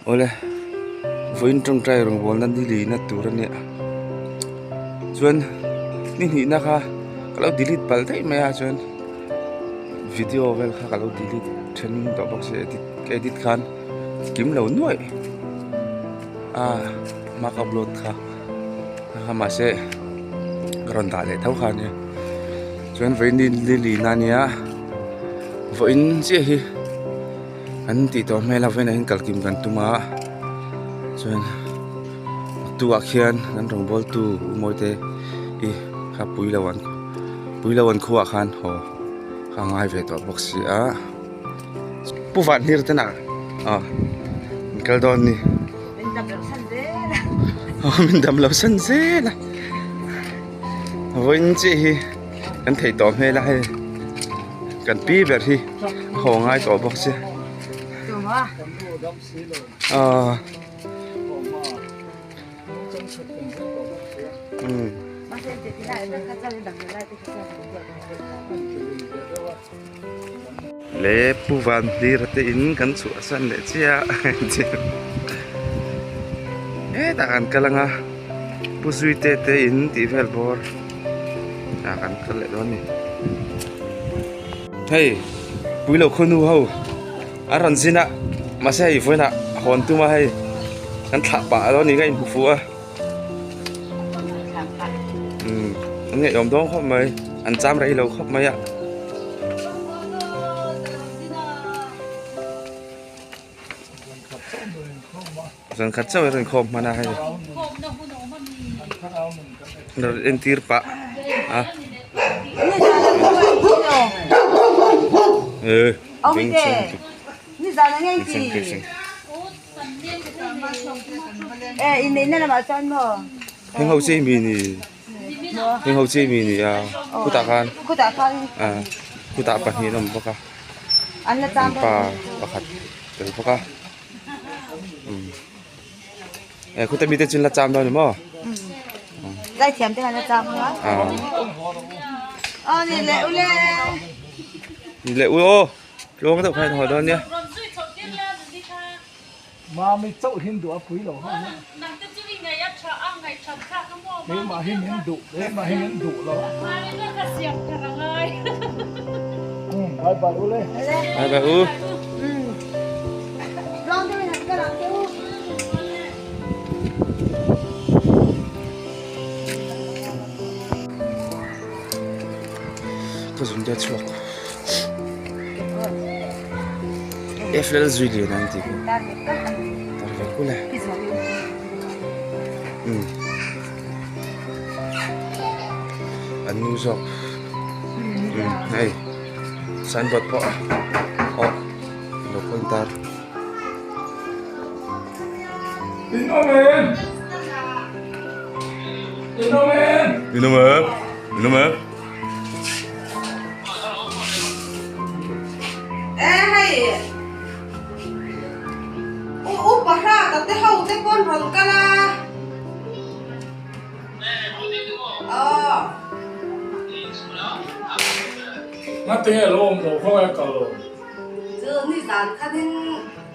Awle vawiin tawngtai rawngbawlna ni lihna tur a nia chuan ni hnihna kha ka lo delete palh daih mai a chuan video vel kha ka lo delete then tawh bawk sia edit ka edit khan kim lo nuaih a hma ka upload kha a mahse ka rawn dah leh tho kha a nia chuan vawiin ni lihna a nia vawiin chiah hi. An tih tawh hmel a vawiinah hian kalkim kan tum a chuan tuah khian kan rawngbawl tu u mawite hi kha pui lo an pui lo an khuaah khan haw kha a ngai ve tawh bawk si a pu van hlir te nah ah an kal dawn a ni min dam lo san zel a vawiin chiah hi kan theih tawh hmel a hei. Kan pi ber hi a haw ngai tawh bawk sia aw umm le pu van hlir te in kan chhuah san leh chiah hetah kan kal anga pu zuite te in tih vel bawr. Ah kan kal leh dawn a ni hei puilo khawnu ho an rawn zin a mahse hei vawiinah hawn tum a hei kan thlah pah dawn niin ka inhmu fuh a umm an ngaihawm dawn khawp mai an cham rei lo khawp mai a. Zan khat chauh in khawm hman a hei entir pah a eh beng chheng heng ho chi mi ni heng ho chi mi ni a khutah khan khutah pahnih an awm bawk a an pa pakhat tel bawk a. Eh khuta mite chun la cham dawn ni maw? Zai thiam te khan la cham anga. Aw ni le ule. Ni le u aw. Tluang deuh khan haw dawn nia. Mami chauh hin duh a pui lo ha. Keimah hi min duh, keimah hi min duh lo. Bye bye ule. Bye bye u. Ka zun te chhuak. FL zui lian an ti. Tar ve kule. Um. An nu zawk. Um hei signboard pawh aw lo pawh in tar. In awm em? In awm em? In awm em? In awm em? E hei. U upa hrat te ho te pawn rawn kal a. Aw. Ngate nge lo awm lo khawngaih a kal lo. Chu nizan khanin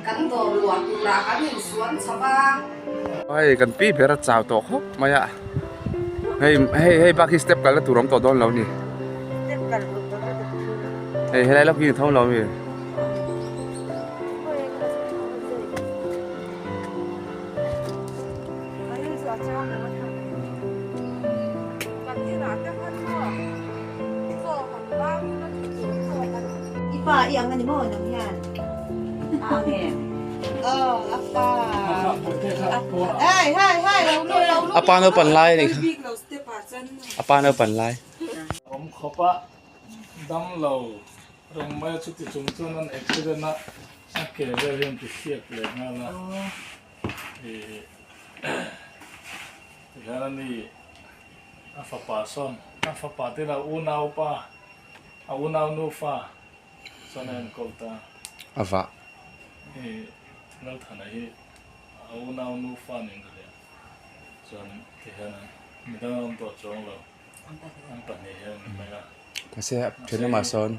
kan dawr luah turah kan insuan chho a. Hei kan pi ber a chau tawh khawp mai a. Hei hei hei bak hi step kalna tur awm tawh dawn lo ni. Step kal tur tawh dawn lo. Hei helai lawk hi ni tho lo mi. I pa i ang ani maw nang hian a ang em A pa naupan lai a nih kha a pa naupan lai. Awm khawp a dam lo reng mai a chuti chung chuan an accident a a ke vel hian ti hriat leh nghal a ih tihian a ni a fapa sawn a fapa te lah unaupa a unau nufa chuan a enkawl ta a vah ih Lalthana hi a unau nufa nen ka hria chuan tihian midang a awm tawh chuang lo. An pahnih hian an mai a. Mahse then lamah sawn.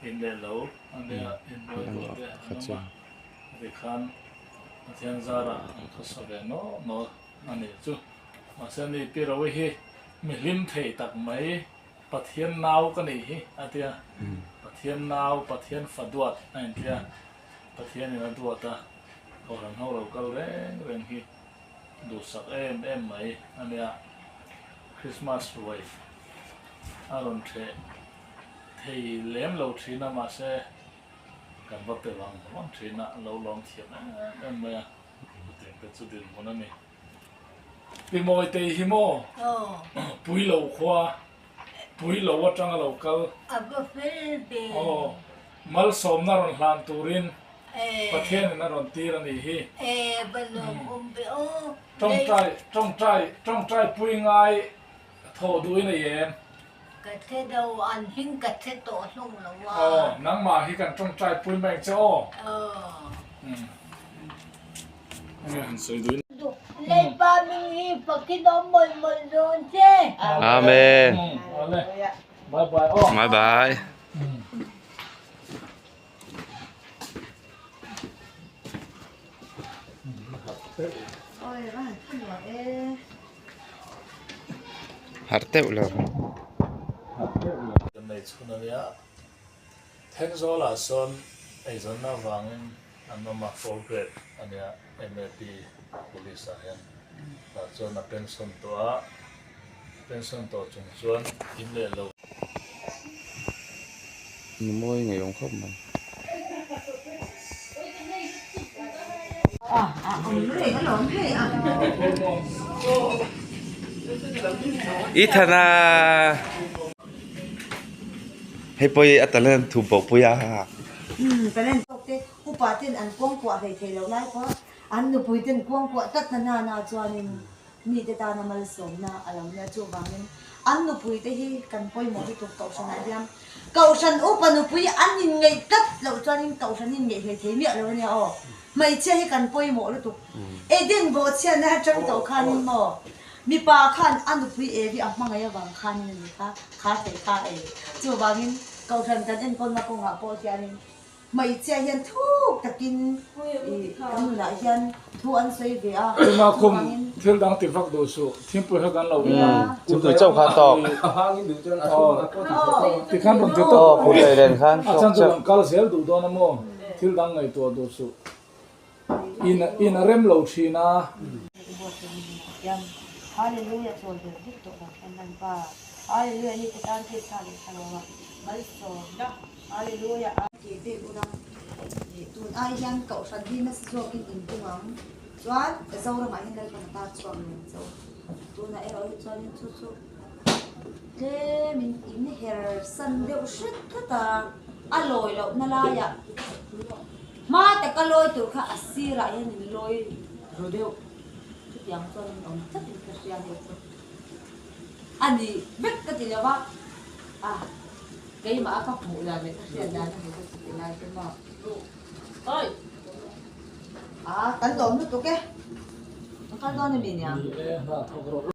In leh lo a nia in mawi tawh te an awm a. Tikhan Pathian zarah an khawsa ve naw naw a nih chu. Mahse ni Pi Rovi hi mi hlim thei tak mai Pathian nau ka nih hi a tia. Pathian nau, Pathian fa duat a intia. Pathianin a duat a, Kohhran ho lo kal reng reng hi duhsak em em mai a nia. Christmas ruai a rawn ṭheh thei lem lo ṭhin a, mahse kan va pe vang vang ṭhin a, lo lawm thiam em em mai a, chutiang te chu dinhmun a ni. Pi Mawitei hi maw pui lo khua, pui lo atanga lo kal. A va fel ve. Aw, malsawmna rawn hlan turin Pathianin a rawn tir a nih hi. E, va lawmawm ve aw. Tawngtai, tawngtai, tawngtai pui ngai thawh duhin a i em? Ka hre lo, an hming ka hre tawh hlawm lo a. Aw, nangmah hi kan tawngtai pui mai ang che aw. Aw. Enge han sawi duhin? Leipa ming hi fakin awm mawlh mawlh dawn che. Amen. Awle. Bye bye aw. Bye bye. Harh teuh lo. Harh teuh lo. Kan nei chhun a nia. Thenzawl ah sawn eizawnna avangin an awm a, four grade a nia MAP police ah hian. Tah chuan a pension tawh a, pension tawh chung chuan in leh lo. Ni mawi ngei awm khawp mai. I thana hei pawh hi a talent thu pawh pui a. Talent tawk te upa ten an kuangkuah hlei thei lo lai pawh an nupui ten kuangkuah tlat na nana chuanin mite tana malsawmna a lo nia chuvangin an nupui te hi kan pawimawh lutuk kohhranah hian Kohhran upa nupui an inngeih tlat loh chuanin kohhran inngeih hlei thei miah lo ania aw. Hmeichhia hi kan pawimawh lutuk. Eden bawhchhiatna atang tawh khanin maw mipa khan a nupui Evi a hmangaih avang khanin a ni kha kha thei kha ei. Chuvangin kohhran kan enkawlna kawngah pawh hianin Hmeichhia hian thuk takin i kan nunah hian thu an sawi ve a. Tuna kum thil dang ti vak duh suh, thingpui kha kan lo in a. Thingpui chauh kha tawk. Tikhan rawn ti tawp. A chan chu kan kal zel duh dawn a maw, thil dang ngaihtuah duh suh. In in a rem lo thin a. Hallelujah chawl ber dik tawh lo hian lan pa. Hallelujah ni te tan tisa leh thlarau a malsawmna. Hallelujah a ti bik ula ih tun ai hian kohhran hi nasa zawkin in tung ang chuan Zoramah hian Lalpan a tar chhuak leh ang che u tunah erawh hi chuanin chu chu tlemin in her san deuh hret hret a a lawi lohna laiah hma taka lawi tur kha a sirah hian in lawi ru deuh chutiang chuan in awm tlat in ka hria hei chu. A ni vek ka ti lo va, a keimah a ka hmuh dan leh ka hriat dan a ni ka ti lai te maw. Oi! A kan lawm lutuk e. Ka kal dawn a mi nia.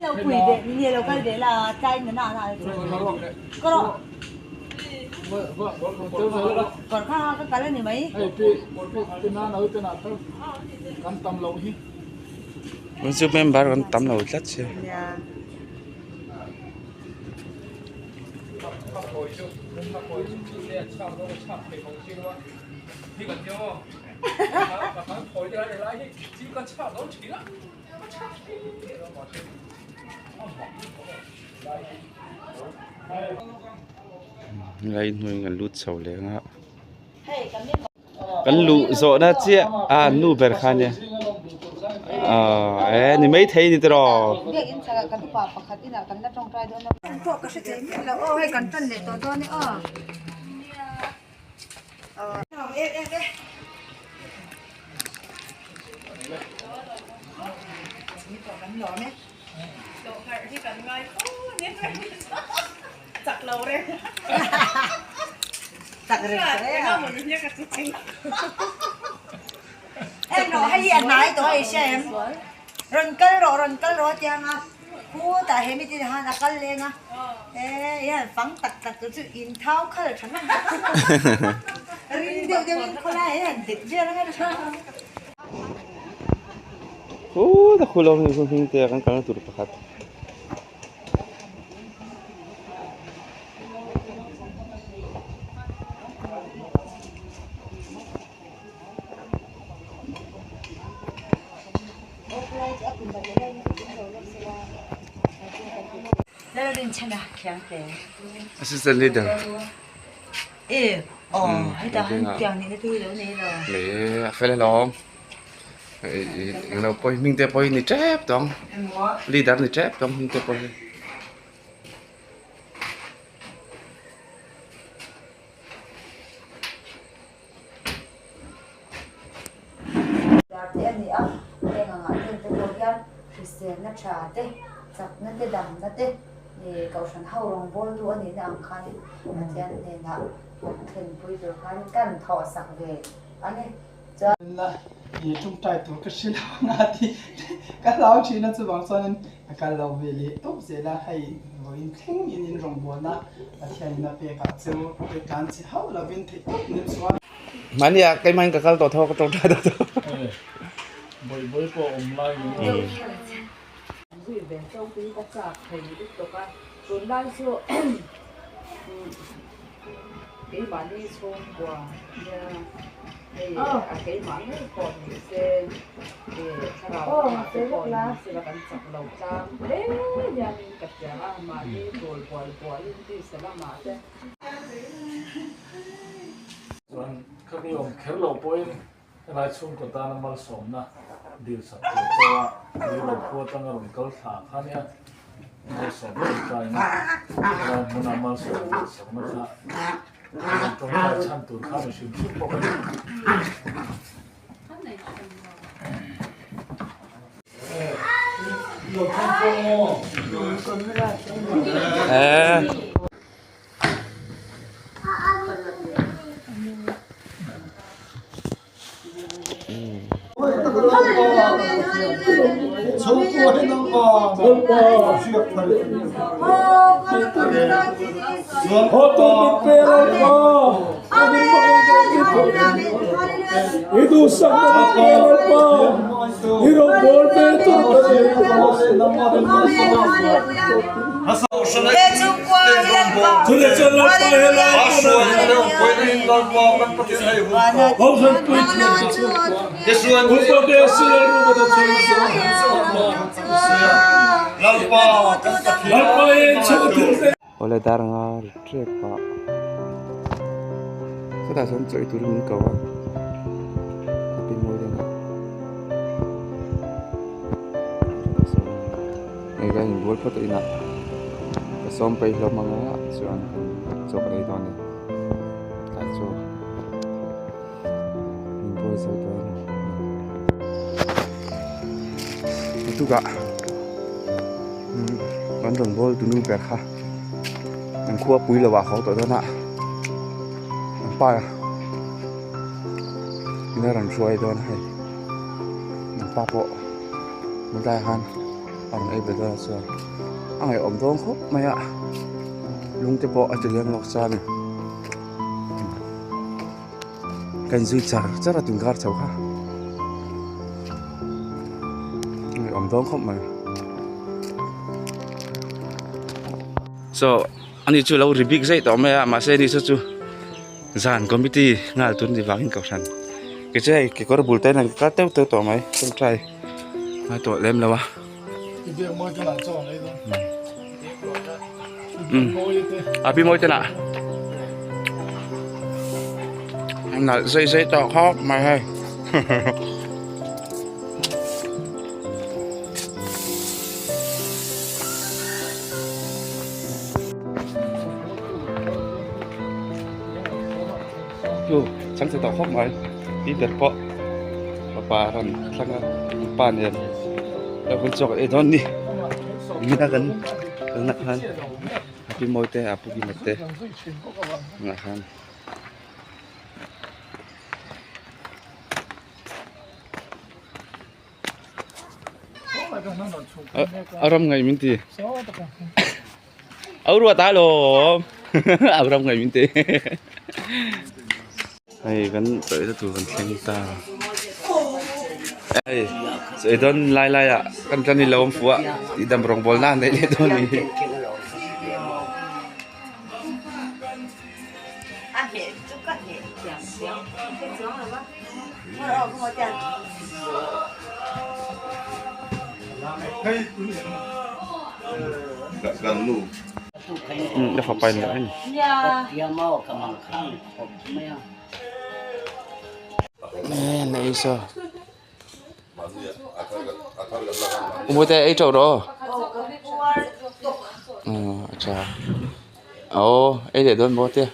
Lo pui ve ni lo kal ve la tlai na na na ka rawh. Kawr kha ka kal a ni mai. Hei pi pi na na te na kan tam lo hi. Chu member kan tam lo tlat si. Lai hnuaiin kan lut chho leh ang a. Kan luh zawhna chiah a nu ber kha ania aw e ni maithei ni tiraw. Khuta khu lo hei khu hming te kan kalna tur pakhat. Assistant leader. Le a fel alawm. Englo pawh hi hming te pawh hi ni tep tawh ang leader ni tep tawh ang hming te pawh hi. Dar te a ni a, heng angah ten te pawh hian hriselna tha te, chakna te, damna te ih kohhran ho rawngbawltu a nihna ang khanin Pathian hnenah kan thlenpui tur khanin kan thawhsak ve a ni. Chuan. La ih tawngtai tur ka hre lo anga tih ka hlau thin a chuvang chuanin ka kal lo ve leh tawp zel a, hei vawiin thleng in in rawngbawlna Pathianin a pek ah chu pe tlan che hauh lovin theih tawp nen chuan. Mahni ah keimah in ka kal tawh tho ka tawngtai tawh tho. Bawi bawi pawh awm lai in awm. Zui ve chauhin ka chak thei lutuk a, tunlai chu keimahni chhungkua nia hei a keimah ngei pawh ni se thlarau lamah te pawh ni se la kan chak lo tlang hle hianin ka hria a, mahni tul buai buaiin tisa lamah te. Chuan khami awm kher lo pawhin Helai chhungkaw tana malsawmna dil sak tur pawha Rilru khu atanga rawn kal thla kha nia malsawmna tawngtaina helai hmuna malsawmna dil sakna kha rawn tawngtai chhan tur kha mi hrim hrim bawk a ni. Awle dar anga ri tep a chutah chuan chawi turin min ko a a pi mawi deuh a hei ka inbual phawt a inah ka sawm peih hlawm ang a chuan chaw ka ei dawn a ni tlai chaw inbual zo dawn a ni tukah kan rawn bawl tunu ber kha an khua pui lo ah a haw tawh dawn a an pa in a rawn hruai dawn a hei an pa pawh helai ah khan a rawn ei ve dawn a chuan a ngaihawm dawn khawp mai a lung te pawh a ti leng lawk sa a ni ka inzui char char a tunkar chho kha a ngaihawm dawn khawp mai so ani chu lo ri bik zai tawh mai a mahse ani saw chu zan committee nghal tur ni vangin kohhran ke chu hei kekawr bul te hian kal teuh teuh tawh mai tawngtai ngai tawh lem lo a. A pi mawi te lah nalh zai zai tawh khawp mai hei. Chu chang chhe tawh khawp mai ti ber pawh fapa rawn thlang a pa nen lo hun chhuak leh dawn ni mina kan kalna khan a pi mawi te a pu kima te tunah khan. A ram ngaih min ti Âu ruat a lawm Âu ram ngaih min ti Hei kan tawih na tur kan thleng ta Hei Chaw ei dawn lai lai ah kan tlan ilo awm fuh a tihdam rawngbawl na neih leh dawn ni. Umm a fapa in a ni. Nei saw. Umute ei teuh rawh aw. Aw a tha. Aw ei leh dawn maw tia.